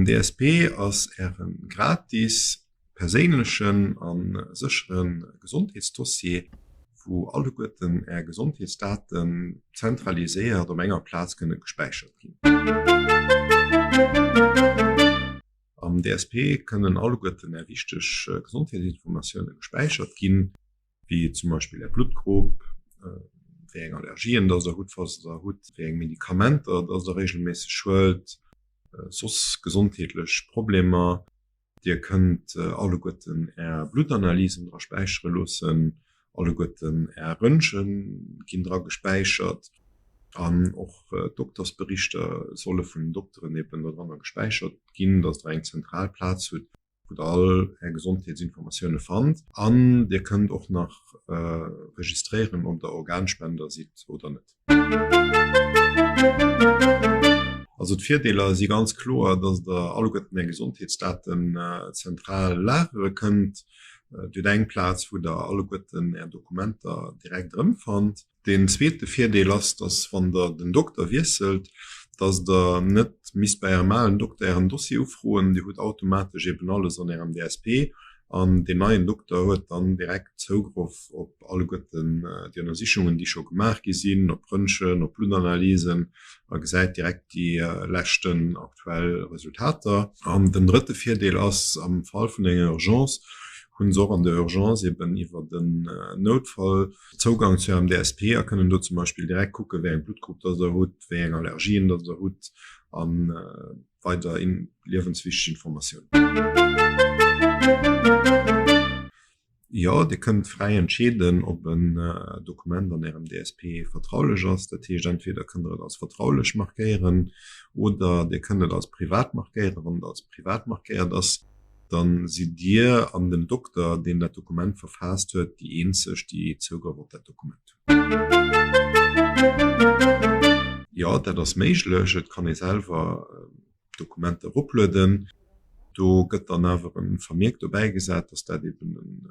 DSP ass Äre gratis, perséinlechen a séchere Gesondheetsdossier, wou alleguerten Är Gesondheetsdaten zentraliséiert op enger Plaz kënne gespäichert ginn. Am DSP kënnen alleguerten Är wichteg Gesondheetsinformatioune gespäichert ginn, wéi zum Beispill Är Bluttgrupp, wéi eng Allergien dass Der hutt, falls Der der hutt, wéi eng Medikamenter dass Der reegelméisseg huelt, soss gesondheetlech Problemer. Dir kënnt alleguerten Är Bluttanalysen dra späichere loossen, alleguerten Är Röntge ginn dra gespäichert an och d'Doktersberichter solle vun den Dokteren eben dodranner gespäichert ginn, dass Der eng zentral Plaz hutt, wou der all är Gesondheetsinformatioune fannt. An Dir kënnt och nach registréieren, ob der Organspender sidd oder net. Also d'Virdeeler si ganz kloer, dass der alleguerten är Gesondheetsdaten zentral lagere kënnt. Dir hutt eng Plaz, wou der alleguerten är Dokumenter direkt erëmfannt. Deen zweete Virdeel ass, dass wann der den Dokter wiesselt, dass der net misst bei ärem alen Dokter ären Dossier ufroen. Dir hutt automatesch eben alles an ärem DSP an deen neien Dokter huet dann direkt Zougroff op alleguerten déi Ënnersichungen, déi scho gemaach gi sinn, op Röntgen, op Bluttanalysen a gesäit direkt déi leschten aktuell Resultater. An den drëtte Virdeel ass, am Fall vun enger Urgence hu se och an der Urgence eben iwwer den Noutfall Zougang zu ärem DSP a kënnen do zum Beispill direkt kucken, wéi eng Bluttgrupp dass der hutt, wéi eng Allergien dass der hutt a weider liewenswichteg Informatiounen. Jo, Dir kënnt fräi entscheeden, ob en Dokument an Ärem DSP vertraulech ass. Dat heescht, entweder kënnt Der et als vertraulech markéieren oder Dir kënnt et als privat markéieren. Wann et als privat markéiert ass, Dann sidd Dir an den Dokter, deen dat Dokument verfaasst huet, déi eenzeg, déi Zougrëff op dat Dokument hunn. Jo, dat ass méiglech. Et kann ee selwer Dokumenter eroplueden. Do gëtt dann awer e Vermierk dobäi gesat, dass dat eben en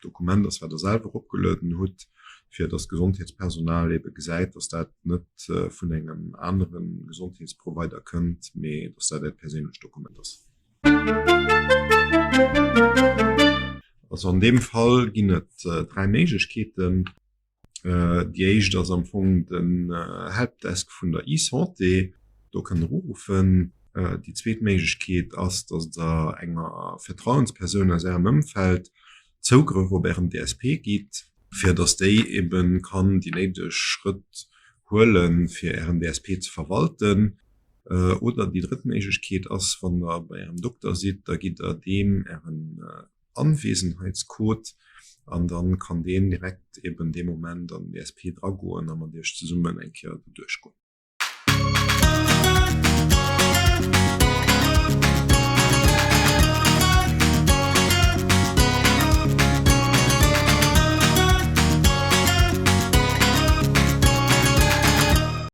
Dokument ass, wat Der selwer eropgelueden hutt, fir dass d'Gesondheetspersonal ebe gesäit, dass dat net vun engem anere Gesondheetsprovider kënnt, mee dass dat Äert perséinlecht Dokument ass. Also an deem Fall ginn et 3 Méiglechkeeten. Déi éischt ass am Fong den Helpdesk vun der eSanté, do kënnt der uruffen. Déi zweet Méiglechkeet ass, datt der enger Vertrauenspersoun aus Ärem Ëmfeld Zougrëff op Ären DSP gitt, fir datt déi ebe kann déi néideg Schrëtt huelen, fir Ären DSP ze verwalten. Oder déi drëtt Méiglechkeet ass, wann der bei Ärem Dokter sidd, da gitt der deem Ären Anwesenheitscode an da kann deen direkt eben dee Moment an den DSP dragoen a mat Iech zesummen eng Kéier do duerchgoen.